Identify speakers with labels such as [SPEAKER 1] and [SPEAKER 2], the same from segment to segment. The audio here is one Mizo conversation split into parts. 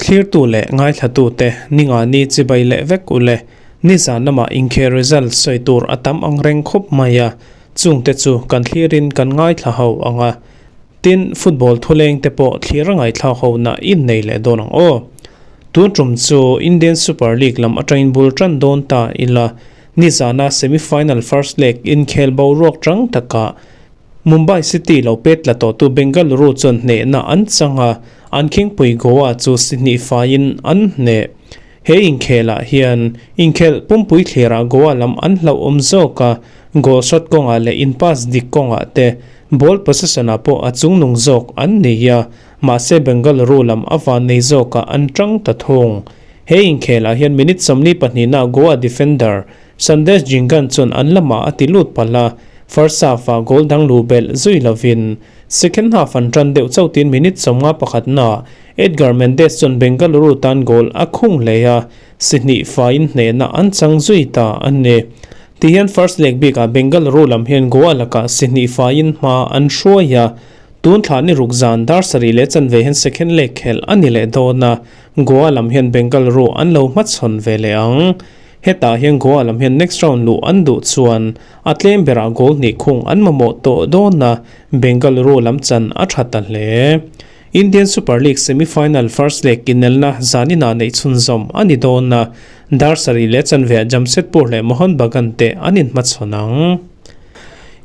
[SPEAKER 1] Thlirtu leh ngaithlatute ningani chibai leh vek u le. Nizan lamah inkhel result sawi tur a tam ang reng khawp mai a, chungte chu kan thlirin kan ngaithla ho ang a. Tin, football thuleng te pawh thlir a ngaithlak ho na in nei leh dawn ang aw. Tun tum chu Indian Super League lam atangin bul tan dawn ta ila, nizana semi-final first leg inkhel boruak tang takah Mumbai City lo pet tla tawhtu Bengaluru chuan hnehna an chang a, an khingpui Goa chu si hnih faiin an hneh. He inkhelah hian inkhelh pumpui thlirah Goa lam an hlauhawm zawk a, goal shot kawngah leh in pass dik kawngah te ball possession ah pawh a chungnung zawk an ni a, mahse Bengaluru lam a van nei zawkah an tang ta thung. He inkhelah hian minute 42 na Goa defender Sandesh Jhingan chuan an lamah a ti lut palh a, first half-ah goal dang luh belh zui lovin second half an tan deuh chautin minute 51 naah Edgar Mendes chuan Bengaluru tan goal a khung hle a, si hnih faiin hnehna an chang zui ta a ni. Tihian first leg bikah Bengaluru lam hian Goa lakah si hnih faiin hma an hruai a, tun thla ni ruk zan dar sarih leh chanve hian second leg khelh a ni leh dawn a, Goa lam hian Bengaluru an lo hmachhawn ve leh ang. Hetah hian Goa lam hian next round luh an duh chuan a tlem berah goal hnih khung an mamawh tawh dawn a, Bengaluru lam chan a tha ta hle. Indian Super League semi-final first leg inelna zaninah neih chhunzawm a ni dawn a, dar sarih leh chanveah Jamshedpur leh Mohun Bagan te an inhmachhawn ang.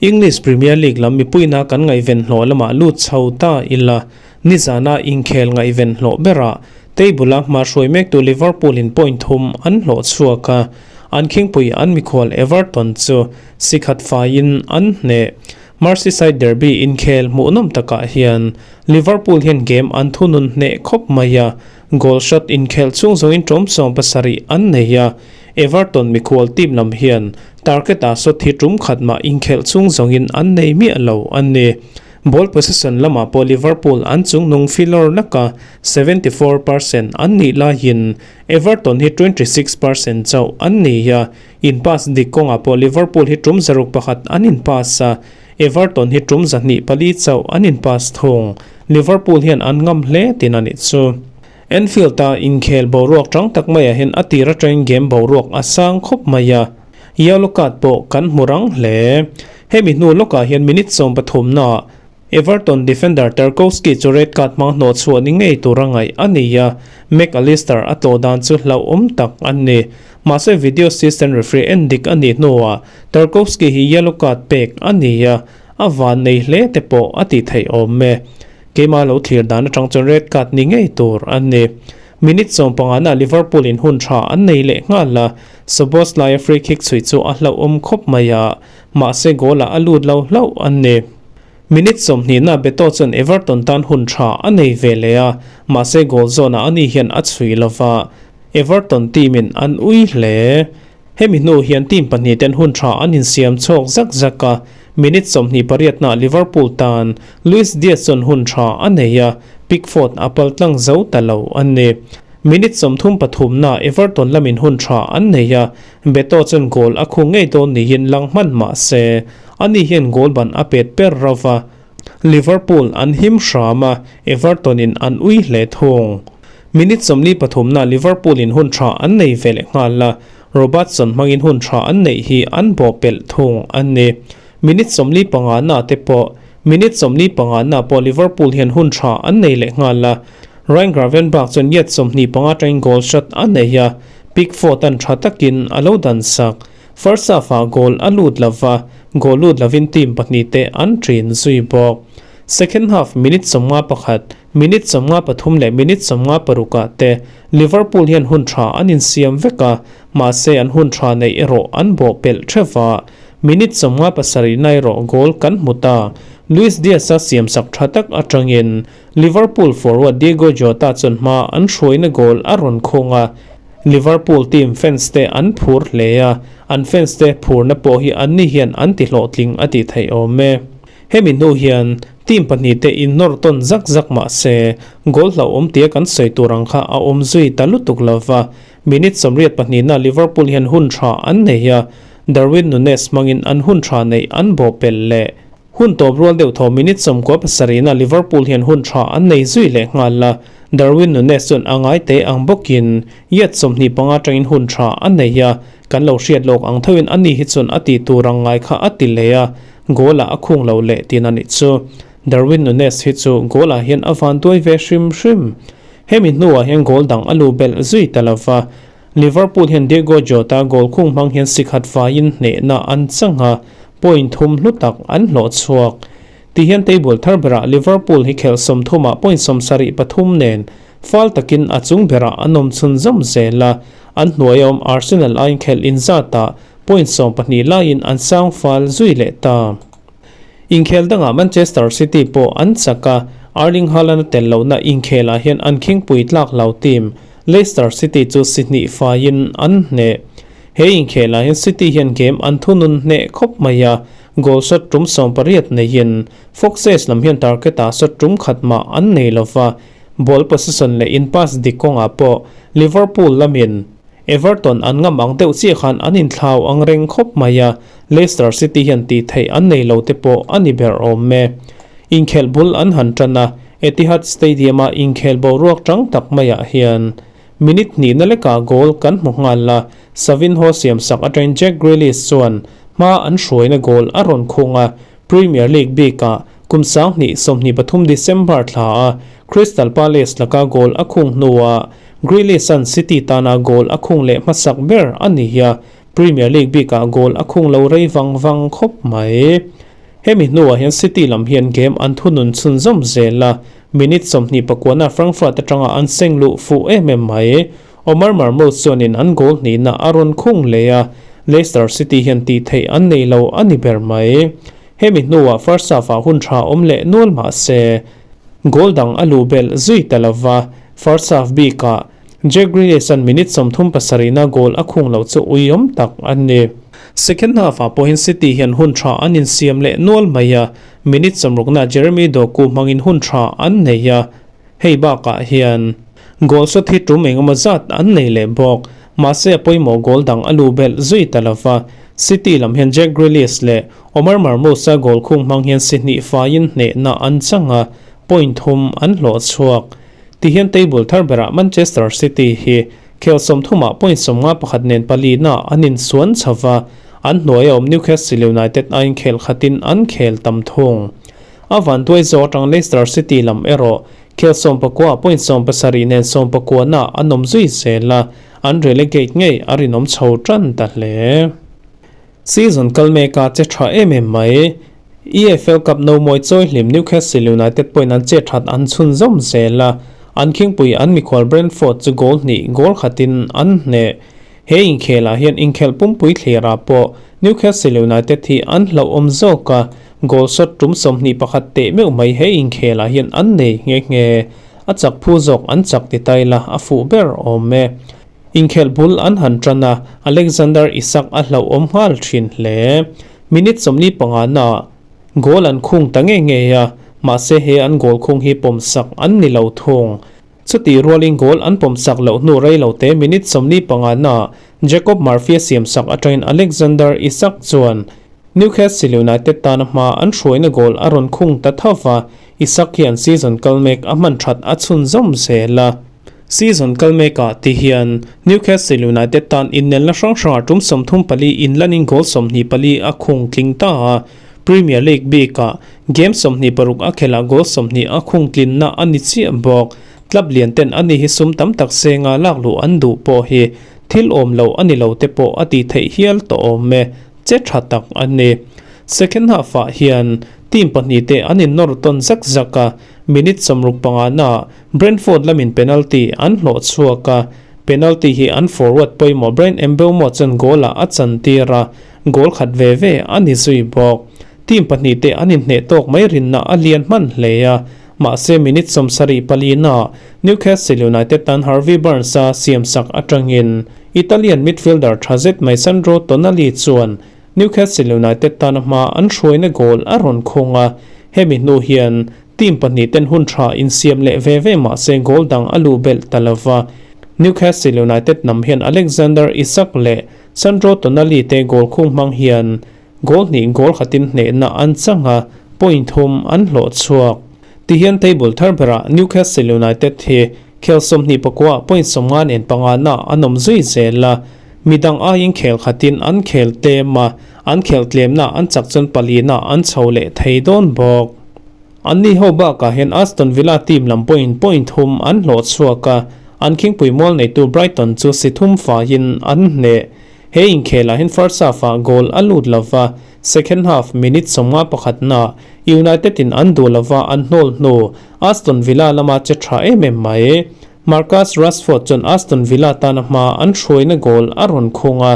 [SPEAKER 1] English Premier League lam mipuina kan ngaihven hlawh lamah lut chho ta ila, Nizana inkhel ngaihven hlawh berah table-a hma hruai mektu Liverpool-in point thum an hlawh chhuak a, an khingpui an mikhual Everton chu si khat faiin an hneh. Merseyside derby inkhel hmuhnawm takah hian Liverpool hian game an thunun hneh khawp mai a, goal shot inkhel chhung zawngin ṭawm 70 an nei a, Everton mikhual team lam hian target-ah shot hi ṭum khat mah inkhelh chhung zawngin an nei miah lo a ni. Ball possession lamah pawh Liverpool an chungnung filawr laka 74% an nih laiin Everton hi 26% chauh an ni a, in pass dik kawngah pawh Liverpool hi tum 61 an in pass a, Everton hi tum 24 chauh an in pass thung. Liverpool hian an ngam hle tin a nih chu. Anfield-a inkhel boruak tang tak maiah hian a tir atangin game boruak a sang khawp mai a, yellow card pawh kan hmu rang hle. Hemi hnu lawkah hian minute 13 naah Everton defender Tarkowski chu red card hmang hnawh chhuah ni ngei tura ngaih a ni a, Mac Allister a tlawh dan chu hlauhawm tak a ni. Mahse video assistant referee en dik a nih hnuah Tarkowski hi yellow card pek a ni a, a van nei hle te pawh a tih theih awm e. Keimah lo thlir dan atang chuan red card ni ngei tur a ni. Minute 15 nah Liverpool in hun tha an nei leh nghal a, Szoboszlai a free kick chhui chu a hlauhawm khawp mai a, mahse goal ah a lut lo hlauh a ni. Minute 20 nah Beto chuan Everton tan hun tha a nei ve leh a, mahse goal zawnah ani hian a chhui lova, Everton team in an ui hle. Hemi hnu hian team pahnih ten hun tha an insiam chhawk zak zak a, minute 28 nah Liverpool tan Luis Diaz chuan hun tha a nei a, Pickford a pal tlang zo ta lo a ni. Minute 33 nah Everton lamin hun tha an nei a, Beto chuan goal a khu ngei dawn niin lang hman mah se, ani hian goal ban a pet per rauh a, Liverpool an him hram a, Everton in an ui hle thung. Minute 43 nah Liverpool in hun tha an nei ve leh nghal a, Robertson hmangin hun tha an neih hi an bawh pelh thung a ni. Minute 45 nah te pawh Minute 45 nah pawh Liverpool hian hun tha an nei leh nghal a, Ryan Gravenberch chuan yard 25 atangin goal shot a nei a, Pickford an tha takin a lo dan sak. First half ah goal a lut lova, goal lut lovin team pahnih te an ṭin zui bawk. Second half minute 51, minute 53 leh minute 56 ah te Liverpool hian hun tha an insiam vek a, mahse an hun tha neih erawh an bawh pelh theuh a. Minute 57 na erawh goal kan hmu ta. Luis Diaz a siamsak tha tak atangin Liverpool forward Diego Jota chuan hma an hruaina goal a rawn khung a, Liverpool team fans te an phur hle a, an fans te phurna pawh hi anni hian an ti hlawhtling a tih theih awm e. Hemi hnu hian team pahnih te innawr tawn zak zak mah se goal hlauhawm tia kan sawi tur ang kha a awm zui ta lutuk lova, minute 82 na Liverpool hian hun tha an nei a, Darwin Nunez hmangin an hun tha neih an bawh pelh leh. Hun tawp rual deuh thaw minute 97 na Liverpool hian hun tha an nei zui leh nghal a, Darwin Nunez chuan a ngai te ang bawkin yard 25 atangin hun tha a nei a, kan lo hriat lawk ang thoin ani hi chuan a ti tur ang ngai kha a ti leh a, goal ah a khung lo leh tin a nih chu. Darwin Nunez hi chu goal ah hian a van tuai ve hrim hrim. Hemi hnuah hian goal dang a lu belh zui ta lova, Liverpool hian Diego Jota goal khung hmang hian si khat faiin hnehna an chang a, point thum hlu tak an hlawh chhuak. Ti hian table thar berah Liverpool hi khelh 30 ah point 73 nen fal takin a chung berah an awm chhun zawm zel a, an hnuai a awm Arsenal aiin khelh inzatah point 12 laiin an sang fal zui leh ta. Inkhel dangah Manchester City pawh an chak a, Erling Haaland a tel lohna inkhelah hian an khingpui tlak lo team Leicester City chu si hnih faiin an hneh. He inkhelah hian City hian game an thunun hneh khawp mai a, goal shot tum 18 neiin Foxes lam hian target-ah shot tum khat mah an nei lova, ball possession leh in pass dik kawngah pawh Liverpool lamin Everton an ngam ang deuh chiah khan an inthlau ang reng khawp mai a, Leicester City hian tih theih an nei lo te pawh a ni ber awm e. Inkhelh bul an han tan a, Etihad Stadium-a inkhelh boruak tang tak maiah hian minute hnihna lekah goal kan hmu nghal a, Savinho siam sak atangin Jack Grealish chuan hma an hruaina goal a rawn khung a, Premier League bikah kum 2023 December thla a Crystal Palace laka goal a khung hnuah Grealish-a'n City tana goal a khung leh hmasak ber a ni a, Premier League bikah goal a khung lo rei vang vang khawp mai. Hemi hnuah hian City lam hian game an thunun chhunzawm zel a, minute 29 na Frankfurt atanga an seng luh fuh em em mai. Omar Marmoush chuanin an goal hnihna a rawn khung leh a, Leicester City hian tih theih an nei lo a ni ber mai. Hemi hnuah first half-ah hun tha awm leh nual mah se, goal dang a luh belh zui ta lova, first half bikah Jack Grealish-a'n minute 37 na goal a khung loh chu uiawm tak a ni. Second half-ah pawhin City hian hun tha an insiam leh nual mai a, minute 60 na Jeremy Doku hmangin hun tha an nei a, hei bakah hian goal shot hi tum engemaw zat an nei leh bawk. Mahse a pawimawh goal dang a lu belh zui ta lova, City lam hian Jack Grealish leh Omar Marmoush-a goal khung hmang hian si hnih faiin hnehna an chang a, point thum an hlawh chhuak. Ti hian table thar berah Manchester City hi khel 30 ah point 51 nen pali na an insuan chhova, an hnuai a awm Newcastle United aiin khel khatin an khel tam thung. A vanduai zawk atang Leicester City lam erawh khel 19 ah point 70 nen 19 na an awm zui zel a, an relegate ngei a rinawm chho tan ta hle. Season kal meka che tha em em mai. EFL Cup no mawi chawi hlim Newcastle United pawhin an che that an chhun zawm zel a, an khingpui an mikhual Brentford chu goal hnih goal khatin an hneh. He inkhelah hian inkhelh pumpui thlirah pawh Newcastle United hi an hlauhawm zawk a, goal shot tum 21 teh meuh mai he inkhelah hian an nei nghe nghe. A chak phu zawk an chak ti taila a fuh ber awm e. Inkhelh bul an han tan a, Alexander Isak a hlauhawm nghal thin hle. Minute 45 na goal an khung ta nge nge a, mahse he an goal khung hi pawm sak an ni lo thung. Chuti rualin goal an pawm sak loh hnu rei lo te minute 45 na Jacob Murphy a siam sak atangin Alexander Isak chuan Newcastle United tana hma an hruaina goal a rawn khung ta thova, Isak hian season kal mek a hman that a chhun zawm zel a. Season kal mekah ti hian Newcastle United tan innelna hrang hrangah tum 34 inlanin goal 24 a khung tling ta a, Premier League bikah game 26 a khelah goal 20 a khung tlinna a ni chiah bawk. Club lian ten ani hi sum tam tak senga lak luh an duh pawh hi thil awm lo a ni lo te pawh a ti theih hial tawh awm e, che tha tak a ni. Second half-ah hian team pahnih te an innawr tawn zak zak a, minute 65 na Brentford lamin penalty an hlawh chhuak a, penalty hi an forward pawimawh Bryan Mbeumo chuan goal-ah a chantir a, goal khat ve ve a ni zui bawk. Team pahnih te an inhneh tawk mai rinna a lian hman hle a, mahse minute 74 na Newcastle United tan Harvey Barnes-a siam sak atangin Italian midfielder tha zet mai Sandro Tonali chuan Newcastle United tana hma an hruaina goal a rawn khung a, hemi hnu hian team pahnih ten hun tha insiam leh ve ve mahse goal dang a luh belh ta lova. Newcastle United nam hian Alexander Isak leh Sandro Tonali te goal khung hmang hian Goal hnih goal khatin hnehna an chang a, point thum an hlawh chhuak. Tihian table thar berah Newcastle United hi khel 29 ah point 50 nen pangana an awm zui zel a, midang aiin khel khatin an khel tlem a, an khel tlemna an chak chuan palina an chho leh thei dawn bawk. Anni ho bakah hian Aston Villa team lam pawhin point thum an hlawh chhuak a, an khingpui mual neitu Brighton chu si thum faiin an hneh. He inkhelah hian first half-ah goal a lut lova, second half minute 51 na United in an duh lova an hnawl hnu Aston Villa lama che tha em em mai. Marcus Rashford chuan Aston Villa tana hma an hruaina goal a rawn khung a,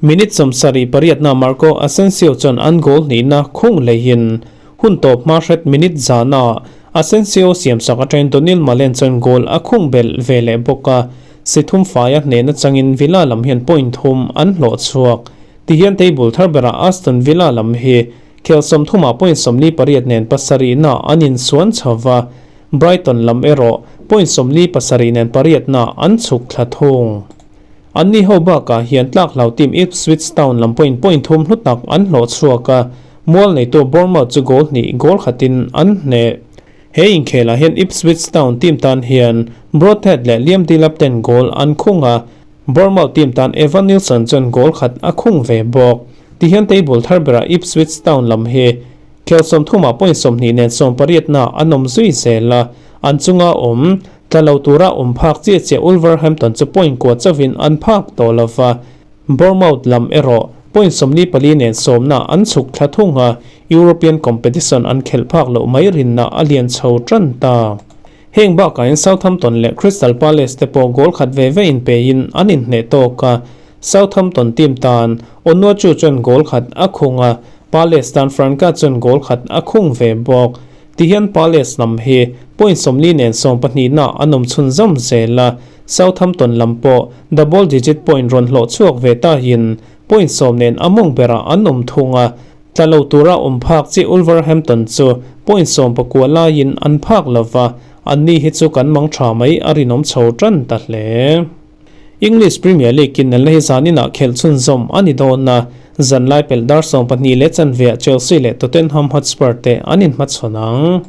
[SPEAKER 1] minute 78 na Marco Asensio chuan an goal hnihna khung leihin hun tawp hma hret minute zana Asensio siamsak atangin Donyell Malen chuan goal a khung belh ve leh bawk a, si thum faia hnehna changin Villa lam hian point thum an hlawh chhuak. Tihian table thar berah Aston Villa lam hi khel 30 ah point 48 nen pasarihna an insuan chho va, Brighton lam erawh point 47 nen pariatna an chhuk thla thung. Anni ho bakah hian tlak hlau team Ipswich Town lam pawhin point thum hlu tak an hlawh chhuak a, mual neitu Bournemouth chu goal hnih goal khatin an hneh. He inkhelah hian Ipswich Town team tan hian Broadhead leh Liam Delap ten goal an khung a, Bournemouth team tan Evan Nilsson chuan goal khat a khung ve bawk. Tihian table thar berah Ipswich Town lam hi khel 30 ah point 20 nen 18 na an awm zui zel a, an chunga awm tla lo tura awm phak chiah chiah Wolverhampton chu point kua chauhin an phak tawh lova, Bournemouth lam erawh point 44 nen sawmna an chhuk thla thung a, European competition an khelh phak loh mai rinna a lian chho tan ta. Heng bakah hian Southampton leh Crystal Palace te pawh goal khat ve ve in pein an inhneh tawk a, Southampton team tan Onuachu chuan goal khat a khung a, Palace tan Franca chuan goal khat a khung ve bawk. Tihian Palace lam hi point 40 nen 12 na an awm chhun zawm zel a, Southampton lam pawh double digit point rawn hlawh chhuak ve ta in point 10 nen a mawng berah an awm thung a, tla lo tura awm phak chi Wolverhampton chu point 19 laiin an phak lova, anni hi chu kan mang tha mai a rinawm chho tan ta hle. English Premier League in nalna hi zaninah khelh chhun zawm a ni dawn a, zan lai pelh dar 12 leh chanveah Chelsea leh Tottenham Hotspur te an inhmachhawn ang.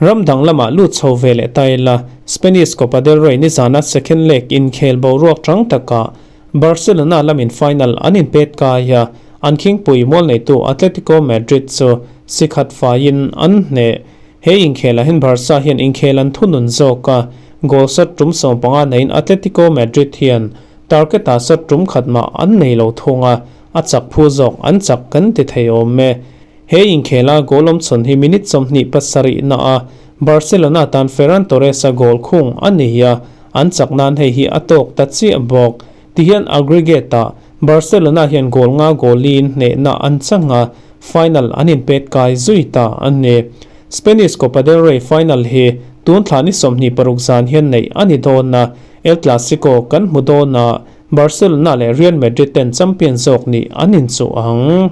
[SPEAKER 1] Ram dang lamah lut chho ve leh ta ila, Spanish Copa del Rey ni zana second leg inkhel boruak tang takah Barcelona lamin final an inpet kai a, an khingpui mual neitu Atletico Madrid chu si khat faiin an hneh. He inkhelah hian Barca hian inkhel an thunun zawk a, goal shot tum 15 neiin Atletico Madrid hian target ah shot tum khat mah an nei lo thung a, a chak phu zawk an chak kan ti thei awm e. He inkhela goal awm chhawn hi minute 27 na a Barcelona tan Ferran Torres a goal khung a ni a, an chak nan hei hi a tawk ta chiah bawk. Tihian aggregate ah Barcelona hian goal nga goal in hnehna an chang a, final an inpet kai zui ta a ni. Spanish Copa del Rey final hi tun thla ni 26 zan hian nei a ni dawn a, El Clasico kan hmu dawn a, Barcelona leh Real Madrid ten champion zawk ni an inchuh ang.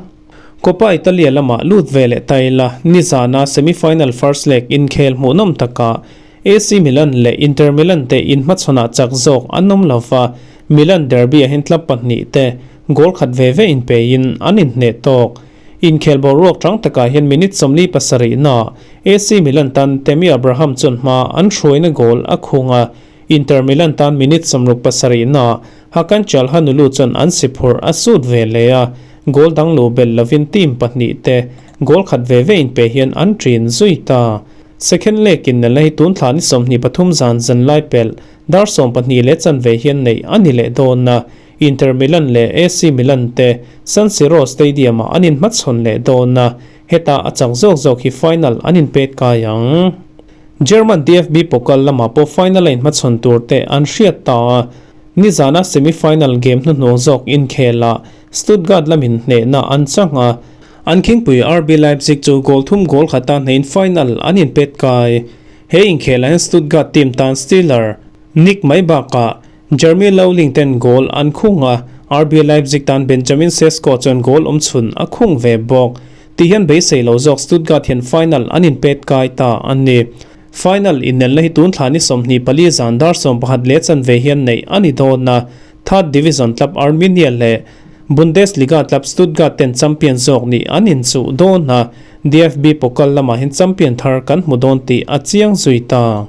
[SPEAKER 1] Coppa Italia lamah lut ve leh ta ila, ni zana semi-final first leg inkhel hmuhnawm takah AC Milan leh Inter Milan te inhmachhawnah chak zawk an awm lova, Milan derby ah hian club pahnih te goal khat ve ve inpein an inhneh tawk. Inkhel boruak tang takah hian minute 47 na AC Milan tan Tammy Abraham chuan hma an hruaina goal a khung a, Inter Milan tan minute 67 na Hakan Calhanoglu chuan an si phurh a sut ve leh a, goal dang lo bel lovin team pahnih te goal khat ve ve inpe hian an ṭin zui ta. Second leg in nalna hi tun thla ni 23 zan zan lai pelh dar 12 leh chanve hian nei a ni leh dawn a, Inter Milan leh AC Milan te San Siro Stadium ah an inhmachhawn leh dawn a, heta a chak zawk zawk hi final an inpet kai ang. German DFB Pokal lamah pawh final a inhmachhawn tur te an hriat ta a, ni zana semi-final game hnuhnung zawk inkhelah Stuttgart lamin hnehna an chang a, an khingpui RB Leipzig chu goal thum goal khata hnehin final an inpet kai. He inkhelah hian Stuttgart team tan Stiller, Nick mai bakah Jeremy Lowling ten goal an khung a, RB Leipzig tan Benjamin Sesko chuan goal awm chhun a khung ve bawk. Tihian beisei lo zawk Stuttgart hian final an inpet kai ta a ni. Final innelna hi tun thla ni 24 zan dar 11 leh chanve hian neih a ni dawn a, third division club Arminia leh Bundesliga club Stuttgart ten champion zawk nih an inchuh dawn a, DFB Pokal lamah hian champion thar kan hmu dawn tih a chiang zui ta.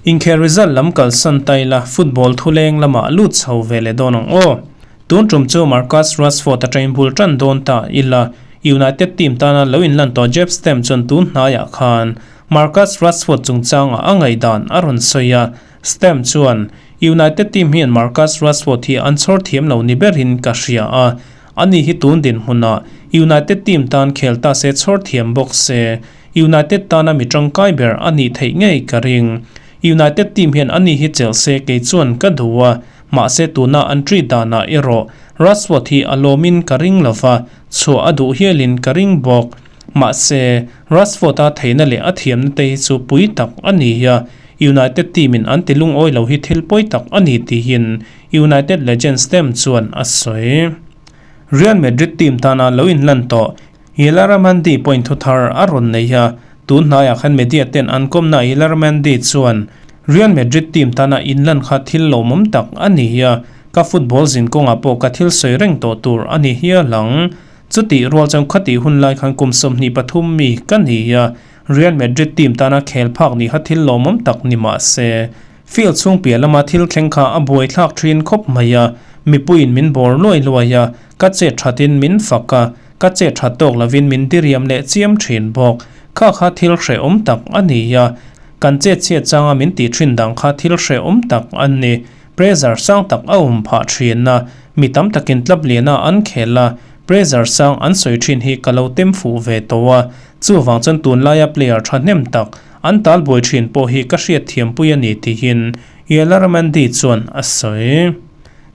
[SPEAKER 1] Inkhel result lam kalsan ta ila football thuleng lamah lut chho ve leh dawn ang aw. Tun tum chu Marcus Rashford atangin bul tan dawn ta ila United team tana lo inlan tawh Jeb Stam chuan tun hnaiah khan Marcus Rashford chungchangah a ngaihdan a rawn sawi a, Stam chuan, United team hian Marcus Rashford hi an chhawr thiam lo ni berin ka hria a, ani hi tun dinhmunah United team tan khel ta se chhawr thiam bawk se, United tana mi tangkai ber a nih theih ngei ka ring. United team hian ani hi chelh se kei chuan ka duh a, mahse tuna an treat danah erawh Rashford hi a lawmin ka ring lo va, chhuah a duh hialin ka ring bawk. Mahse, Rashford-a theihna leh a thiamna te hi chu pui tak a ni a, United team-in an ti lungawi lo hi thil pawi tak a ni tihin United legend Stam chuan a sawi. Real Madrid team tana lo inlan tawh Illaramendi point thu thar a rawn nei a, tun hnaiah khan media ten an kawmna Illaramendi chuan Real Madrid team tana inlan kha thil lawmawm tak a ni a, ka football zin kawngah pawh ka thil sawi reng tawh tur a ni hial ang. Chutih rual chuan khati hun lai khan kum 23 mi ka ni a, Real Madrid team tana khel phak ni kha thil lawmawm tak ni mah se, field chhung piah lama thil thleng kha a buaithlak thin khawp mai a, mipuiin min bawr luai luai a, ka chet thatin min fak a, ka chet that tawk lovin min diriam leh chiam thin bawk. Kha kha thil hrehawm tak a ni a, kan chet chhiat changa min tih thin dang kha thil hrehawm tak a ni. Pressure sang tak a awm phah thin a, mi tam takin club liana an khel a, pressure sang an sawi thin hi ka lo tem fuh ve tawh a, chuvang chuan tunlaia player thahnem tak an tal buai thin pawh hi ka hriat thiampui a ni tiin Illaramendi chuan a sawi.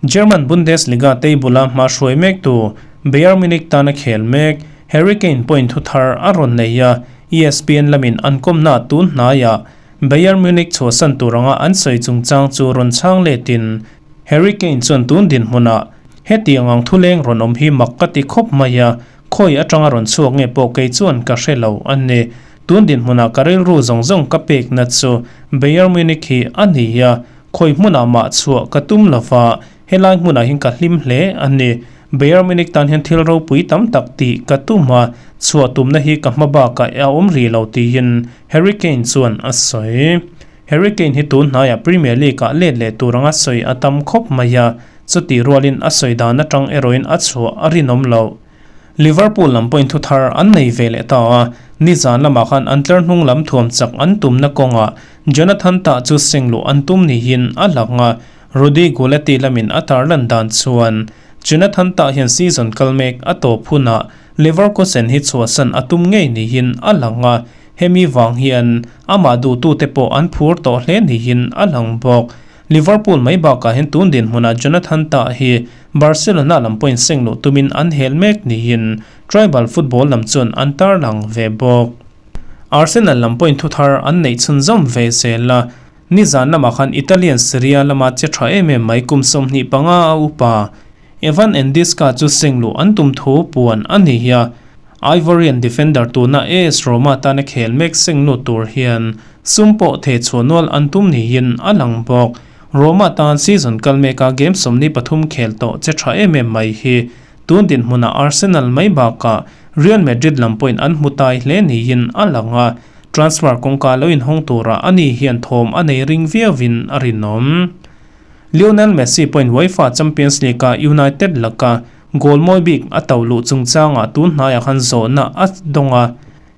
[SPEAKER 1] German Bundesliga table-a hma hruai mektu Bayern Munich tana khel mek Harry Kane point thu thar a rawn nei a, ESPN lamin an kawmna tun hnaiah Bayern Munich chhuahsan tur anga an sawi chungchang chu rawn chhang letin Harry Kane chuan tun dinhmunah hetiang ang thuleng rawn awm hi mak ka ti khawp mai a, khawi atanga rawn chhuak nge pawh kei chuan ka hre lo a ni. Tun dinhmunah ka rilru zawng zawng ka pekna chu Bayern Munich hi a ni a, khawi hmunah mah chhuah ka tum lova, helai hmunah hian ka hlim hle a ni. Bayern Munich tan hian thil ropui tam tak tih ka tum a, chhuah tumna hi ka hma bakah a awm rih lo tiin Harry Kane chuan a sawi. Harry Kane hi tun hnaiah Premier League-ah let leh tur anga sawi a tam khawp mai a, chutih rualin a sawi dan atang erawhin a chhuah a rinawm loh. Liverpool lam pawhin thu thar an nei ve leh ta a, nizan lamah khan an tlar hnung lam thuam chak an tumna kawngah Jonathan Tah chu seng luh an tum niin a lang a, Rudy Guletti lamin a tarlan dan chuan Jonathan Tah hian season kal mek a tawp hunah Leverkusen hi chhuahsan a tum ngei niin a lang a, hemi vang hian amah duhtute pawh an phur tawh hle niin a lang bawk. Liverpool mai bakah hian tun dinhmunah Jonathan Tah hi Barcelona lam pawhin seng luh tumin an hel mek niin Tribal Football lam chuan an tarlang ve bawk. Arsenal lam pawhin thuthar an neih chhunzawm ve zel a, nizan lamah khan Italian Serie A lama che tha em em mai kum 25 a upa Evan Endiska chu seng luh an tum thu puan a ni a, Ivorian defender tuna AS Roma tana khel mek seng lut tur hian sum pawh theh chhuah nual an tum niin a lang bawk. Roma tan season kal meka game 23 khel tawh che tha em em mai hi tun dinhmunah Arsenal mai bakah Real Madrid lam pawhin an hmu tai hle niin a lang a, transfer kawngka lo inhawng turah ani hian thawm a nei ring viauin a rinawm. Lionel Messi pawhin UEFA Champions League-a United laka goal mawi bik a to luh chungchangah tun hnaiah khan zawhna a dawng a.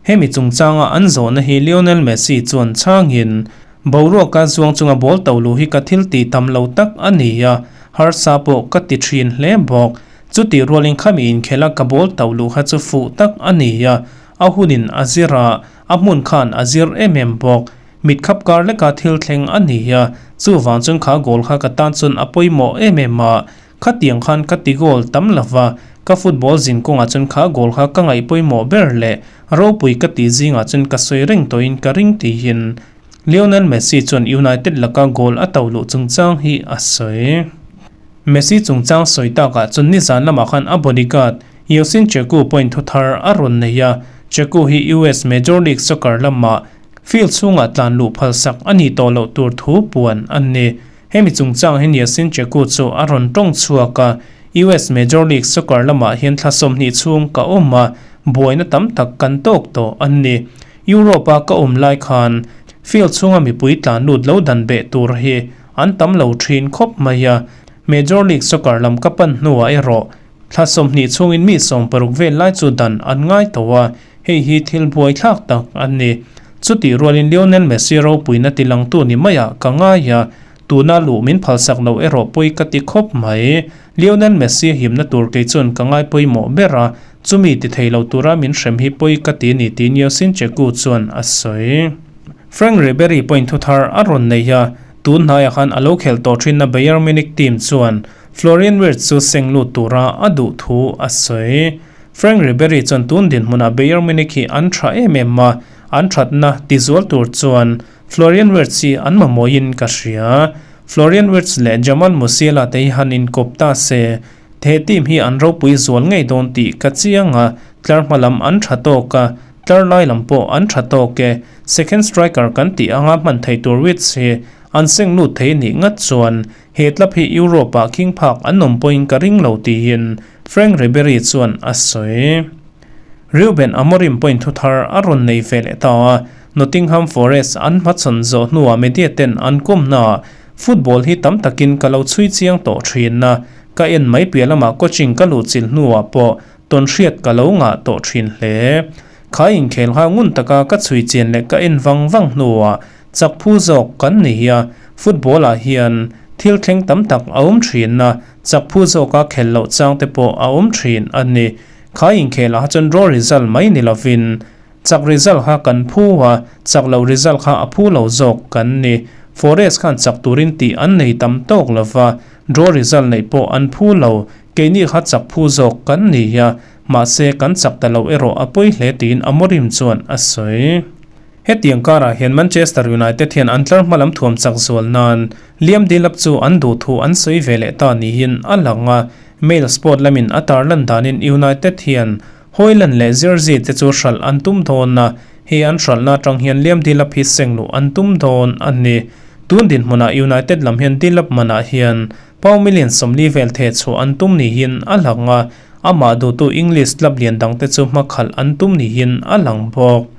[SPEAKER 1] Hemi chungchanga an zawhna hi Lionel Messi chuan chhangin, Boruaka zuang chunga ball to luh hi ka thil tih tam lo tak a ni a, harsa pawh ka ti thin hle bawk. Chutih rualin khami inkhela ka ball to luh kha chu fuh tak a ni a, a hunin a zir a, a hmun khan a zir em em bawk. Mit khap kar leka thil thleng a ni a, chuvang chuan kha goal kha ka tan chuan a pawimawh em em a, khatiang khan ka ti goal tam lova, ka football zin kawngah chuan kha goal kha ka ngaih pawimawh ber leh ropui ka tih zingah chuan ka sawi reng tawhin ka ring tihin Lionel Messi chuan United laka goal a to luh chungchang hi a sawi. Messi chungchang sawi takah chuan nizan lamah khan a bodyguard Yosin Cheku point thu thar a rawn nei a, Cheku hi US Major League Soccer lamah Field chhungah tlan luh phalsak a ni tawh loh tur thu puan a ni. Hemi chungchang hi Yasin Cheku chu a rawn tawng chhuak a, US Major League Soccer lamah hian thla 20 chhung ka awm a, buaina tam tak kan tawk tawh an ni. Europe-a ka awm lai khan field chhunga mipui tlan lut lo dan beh tur hi an tam lo thin khawp mai a, Major League Soccer lam ka pan hnuah erawh thla 20 chhungin mi 60 vel lai chu dan an ngai tawh a, hei hi thil buaithlak tak an ni. Chutih rualin Lionel Messi ropuina tilangtu ni maiah ka ngai a, tuna luh min phalsak loh erawh pawi ka ti khawp mai. Lionel Messi himna tur kei chuan ka ngai pawimawh ber a, chumi ti thei lo tura min hrem hi pawi ka ti ni tih Niosin Cheku chuan a sawi. Frank Ribery pawhin thuthar a rawn nei a, tun hnaiah khan a lo khelh tawh thinna Bayern Munich team chuan Florian Wirtz chu seng lut tura a duh thu a sawi. Frank Ribery chuan tun dinhmunah Bayern Munich hi an tha em em a, an thatna tizual tur chuan Florian Wirtz hi an mamawhin ka hria. Florian Wirtz leh Jamal Musiala te hi han inkawp ta se, he team hi an ropui zual ngei dawn tih ka chiang a, tlar hma lam an tha tawk a, tlar lai lam pawh an tha tawk e. Second striker kan tih anga hman thei tur Wirtz hi an seng lut thei nih ngat chuan he club hi Europe-ah khing phak an awm pawhin ka ring lo tiin Frank Ribery chuan a sawi. Ruben Amorim pawhin thuthar a rawn nei ve leh ta a, Nottingham Forest an hmachhawn zawh hnuah media ten an kawmnaah football hi tam takin ka lo chhui chiang tawh thin a, ka en mai piah lamah coaching ka luhchilh hnuah pawh tawn hriat ka lo ngah tawh thin hle. Kha inkhel kha ngun taka ka chhui chian leh ka en vang vang hnuah chak phu zawk kan ni hi a, football ah hian thil thleng tam tak a awm thin a, chak phu zawka khel loh chang te pawh a awm thin a ni. Kha inkhel ah chuan draw result mai ni lovin chak result kha kan phu a, chak loh result kha a phu lo zawk kan ni. Forest khan chak turin tih an nei tam tawk lova, draw result neih pawh an phu lo, keini kha chak phu zawk kan ni a, mahse kan chak ta lo erawh a pawi hle tiin Amorim chuan a sawi. Hetiang karah hian Manchester United hian an tlar hma lam thuam chak zual nan Liam Delap chu an duh thu an sawi ve leh ta niin a lang a, Mail Sport lamin a tarlan danin United hian Hojlund leh Zirkzee te chu hralh an tum dawn a, hei an hralhna atang hian Liam Delap hi seng luh an tum dawn a ni. Tun dinhmunah United lam hian Delap manah hian pound million 40 vel theh chhuah an tum niin a lang a, amah duhtu English club lian dangte chu hmakhalh an tum niin a lang bawk.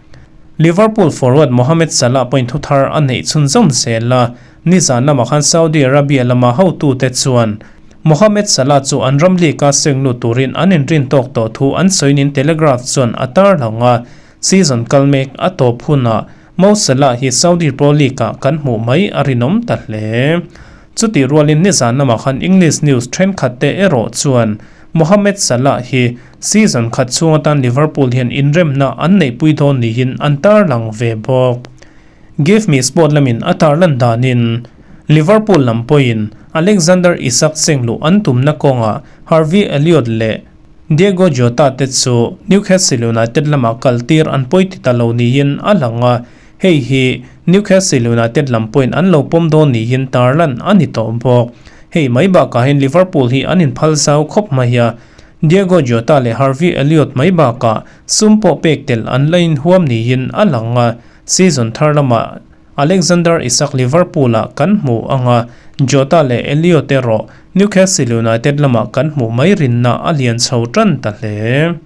[SPEAKER 1] Liverpool forward Mohamed Salah pawhin thuthar a neih chhunzawm zel a, nizan lamah khan Saudi Arabia lama hotute chuan Mohamed Salah chu an ram league-a seng lut turin an inrin tawk tawh thu an sawinin Telegraph chuan a tarlang a, season kal mek a tawp hunah Mo Salah hi Saudi Pro League-ah kan hmuh mai a rinawm ta hle. Chutih rualin nizan lamah khan English news thenkhat te erawh chuan Mohamed Salah hi season khat chhung atan Liverpool hian inremna an neihpui dawn niin an tarlang ve bawk. Give Me Sport lamin a tarlan danin Liverpool lam pawhin Alexander Isak seng luh an tumna kawngah Harvey Elliott leh Diego Jota te chu Newcastle United lamah kaltir an pawi ti ta lo niin a lang a, hei hi Newcastle United lam pawhin an lo pawm dawn niin tarlan a ni tawh bawk. Hei mai bakah hian Liverpool hi an inphal zau khawp mai a, Diego Jota leh Harvey Elliott mai bakah sum pawh pek tel an la inhuam niin a lang a, season thar lamah Alexander Isak Liverpool-ah kan hmu ang a, Jota leh Elliott erawh Newcastle United lamah kan hmuh mai rinna a lian chho tan ta hle.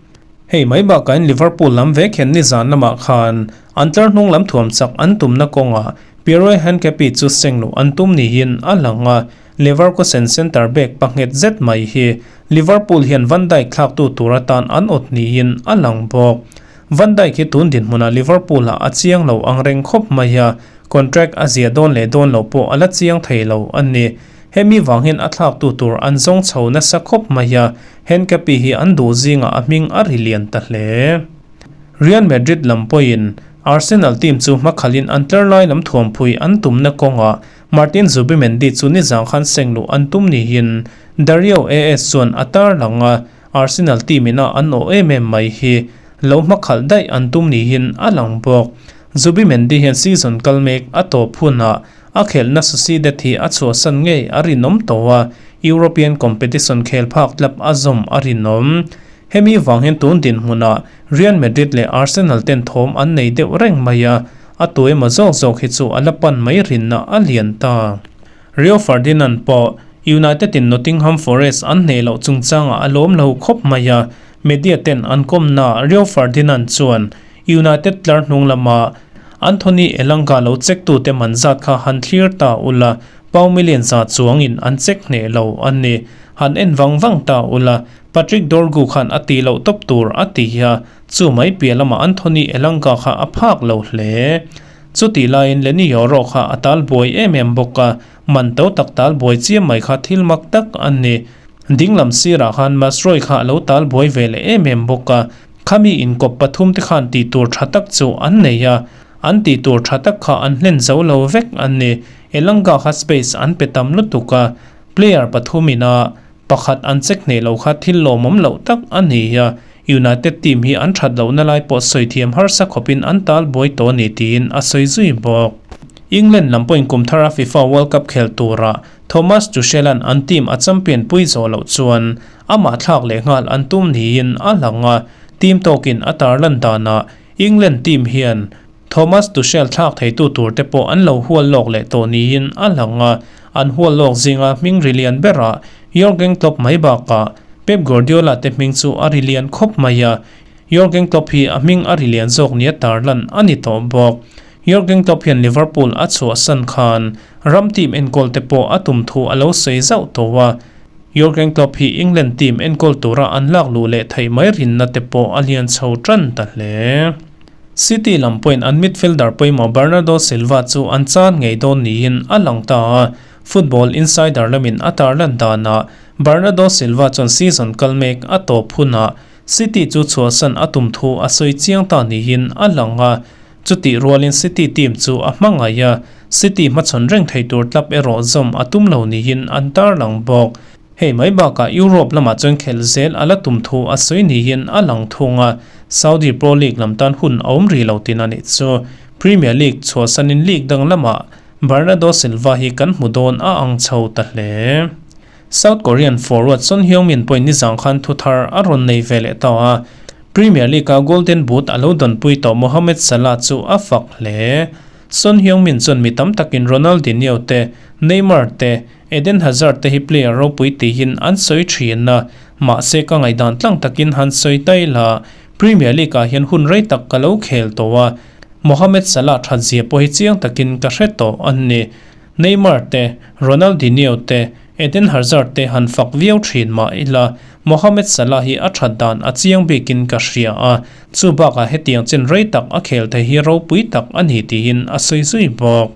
[SPEAKER 1] Hei mai bakah Liverpool lam vek hian nizan lamah khan an tlar hnung lam thuam chak an tumna kawngah Piero Hincapié chu seng luh an tum niin a lang a, Leverkusen centre back panghet zet mai hi Liverpool hian Van Dijk thlaktu tur atan an awt niin a lang bawk. Van Dijk hi tun dinhmunah Liverpool-ah a chiang lo ang reng khawp mai a, contract a zia dawn leh dawn lo pawh a la chiang thei lo a ni. Hemi vang hian a thlaktu tur an zawng chho nasa khawp mai a, Hincapié hi an duh zingah a hming a ri lian ta hle. Real Madrid lam pawhin Arsenal team chu hmakhalhin an tlar lai lam thuamphui an tumna kawngah Martin Zubimendi chu nizang khan seng luh an tum niin Dario AS chuan a tarlang a, Arsenal team ina an awh em em mai hi lo hmakhalh daih an tum niin a lang bawk. Zubimendi hian season kal mek a tawp hunah a khelhna Sociedad hi a chhuahsan ngei a rinawm tawh a, European competition khel phak tlap a zawm a rinawm. Hemi vang hian tun dinhmunah Real Madrid leh Arsenal ten thawm an nei deuh reng mai a, a tu emaw zawk zawk hi chu a la pan mai rinna a lian ta. Rio Ferdinand pawh. United in Nottingham Forest an hneh loh chungchangah a lawm lo khawp mai a, media ten an kawmna Rio Ferdinand chuan United tlar hnung lama Anthony Elanga lo check tute man zat kha han thlir ta ula, pau million za chuangin an check hneh lo a ni. Han en vang vang ta ula, Patrick Dorgu khan a tih loh tawp tur a ti a, chu mai piah lamah Anthony Elanga kha a phak lo hle. Chutih laiin Leny Yoro kha a tal buai em em bawk a, man to tak tal buai chiam mai kha thil mak tak a ni. Dinglam sirah khan Mazraoui kha a lo tal buai ve leh em em bawk a, khami inkawp pathum te khan tih tur tha tak chu an nei a, an tih tur tha tak kha an hlen zo lo vek a ni. Elanga kha space an pe tam lutuk a, player pathum ina pakhat an check hneh lo kha thil lawmawm loh tak a ni a, United team hi an that lohna lai pawh sawi thiam harsa khawpin an tal buai tawh a ni tiin a sawi zui bawk. England lam pawhin kum thara FIFA World Cup khel turah Thomas Tuchel-a'n an team a champion pui zawh loh chuan amah thlak leh nghal an tum niin a lang a, team tawkin a tarlan danah England team hian Thomas Tuchel thlak theitu tur te pawh an lo hual lawk leh tawh niin a lang a, an hual lawk zinga hming ri lian berah Jurgen Klopp mai bakah Pep Guardiola te hming chu a ri lian khawp mai a, Jurgen Klopp hi a hming a ri lian zawk nia tarlan a ni tawh bawk. Jurgen Klopp hian Liverpool a chhuahsan khan ram team enkawl te pawh a tum thu a lo sawi zauh tawh a, Jurgen Klopp hi England team enkawl tura an lak luh leh theih mai rinna te pawh a lian chho tan ta hle. City lam pawhin an midfielder pawimawh Bernardo Silva chu an chan ngei dawn niin a lang ta a, Football Insider lamin a tarlan danah Bernardo Silva chuan season kal mek a tawp hunah City chu chhuahsan a tum thu a sawi chiang ta niin a lang a, chutih rualin City team chu a hmangaih a, City hmachhawn reng thei tur club erawh zawm a tum lo niin an tarlang bawk. Hei mai bakah Europe lamah chuan khelh zel a la tum thu a sawi niin a lang thung a, Saudi Pro League lam tan hun a awm rih lo tin a nih chu. Premier League chhuahsanin league dang lamah Bernardo Silva hi kan hmu dawn a ang chho ta hle. South Korean forward Son Heung-min pawhin nizang khan thu thar a rawn nei ve leh ta a, Premier League-a Golden Boot a lo dawnpui tawh Mohamed Salah chu a fak hle. Son Heung-min chuan mi tam takin Ronaldinho te, Neymar te, Eden Hazard te hi player ropui tihin an sawi thin a, mahse ka ngaihdan tlang takin han sawi tai la, Premier League ah hian hun rei tak ka lo khel tawh a, Mohamed Salah that zia pawh hi chiang takin ka hre tawh a ni. Neymar te, Ronaldinho te, Eden Hazard te han fak viau thin mah ila, Mohamed Salah hi a that dan a chiang bikin ka hria a, chu bakah hetiang chen rei tak a khel thei hi ropui tak a ni tiin a sawi zui bawk.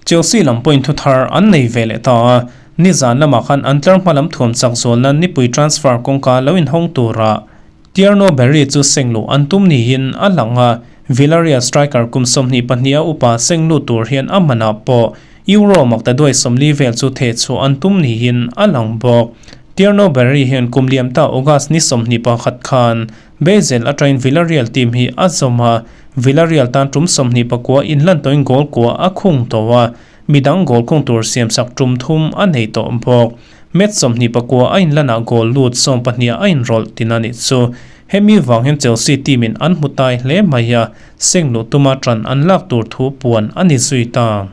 [SPEAKER 1] Chelsea lam pawhin thu thar an nei ve leh ta a, nizan lamah khan an tlar hma lam thuam chak zualna nipui transfer kawngka lo inhawng tura Tierno Barry chu sengluh an tum niin a lang a, Villarreal striker kum 22 a upa sengluh tur hian a manah pawh Euro maktaduai 40 vel chu thehchhuah an tum niin a lang bawk. Tierno Barry hian kum liam ta August ni 21 khan Basel atangin Villarreal team hi a zawm a, Villarreal tan tum 29 inlan tawhin goal kua a khung tawh a, midang goal khung tur siamsak tum thum a nei tawh bawk. Match 29 a inlanah goal lut 12 a inrawlh tin a nih chu. Hemi vang hian Chelsea team in an hmu tai hle mai a, seng luh tuma tan an lak tur thu puan a ni zui ta.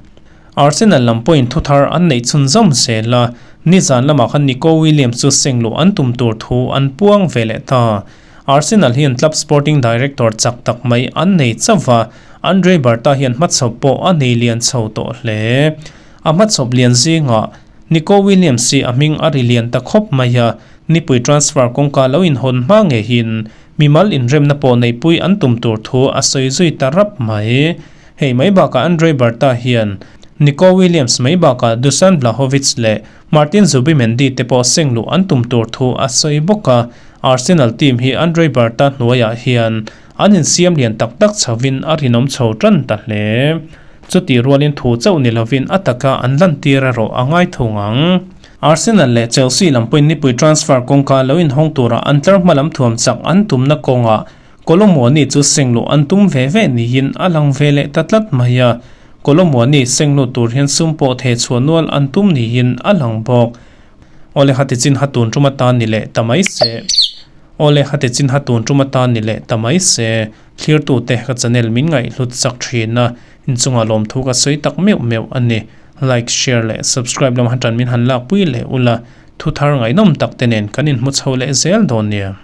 [SPEAKER 1] Arsenal lam pawhin thu thar an neih chhunzawm zel a, nizan lamah khan Nico Williams chu seng luh an tum tur thu an puang ve leh ta. Arsenal hian club sporting director chak tak mai an nei chauh va, Andre Berta hian hmachhawp pawh a nei lian chho tawh hle. A hmachhawp lian zingah Nico Williams hi a hming a ri lian ta khawp mai a, nipui transfer kawngka lo inhawn hma ngeihin mimal inremna pawh neihpui an tum tur thu a sawi zui ta rap mai. Hei mai bakah Andre Berta hian Nico Williams mai bakah Dusan Vlahovic leh Martin Zubimendi te pawh seng luh an tum tur thu a sawi bawk a, Arsenal team hi Andre Berta hnuaiah hian an insiam lian tak tak chhovin a rinawm chho tan ta hle. Chutih rualin thu chauh ni lovin a taka an lantir erawh a ngai thung ang. Arsenal leh Chelsea lam pawhin nipui transfer kawngka lo inhawng tura an tlar hma lam thuam chak an tumna kawngah Kolomuani chu sengluh an tum ve ve niin a lang ve leh ta tlat mai a, Kolomuani sengluh tur hian sum pawh theh chhuah nual an tum niin a lang bawk. Awle hati chin ha tun tum atan ni leh ta mai se. Awle hati chin ha tun tum atan ni leh ta mai se. Thlirtute ka channel min ngaihhlut chak thin a, inchungah lawmthu ka sawi tak meuh meuh a ni. Like, share leh subscribe lamah tan min han lakpui leh ula, thu thar ngaihnawm tak te nen kan inhmu chho leh zel dawn nia.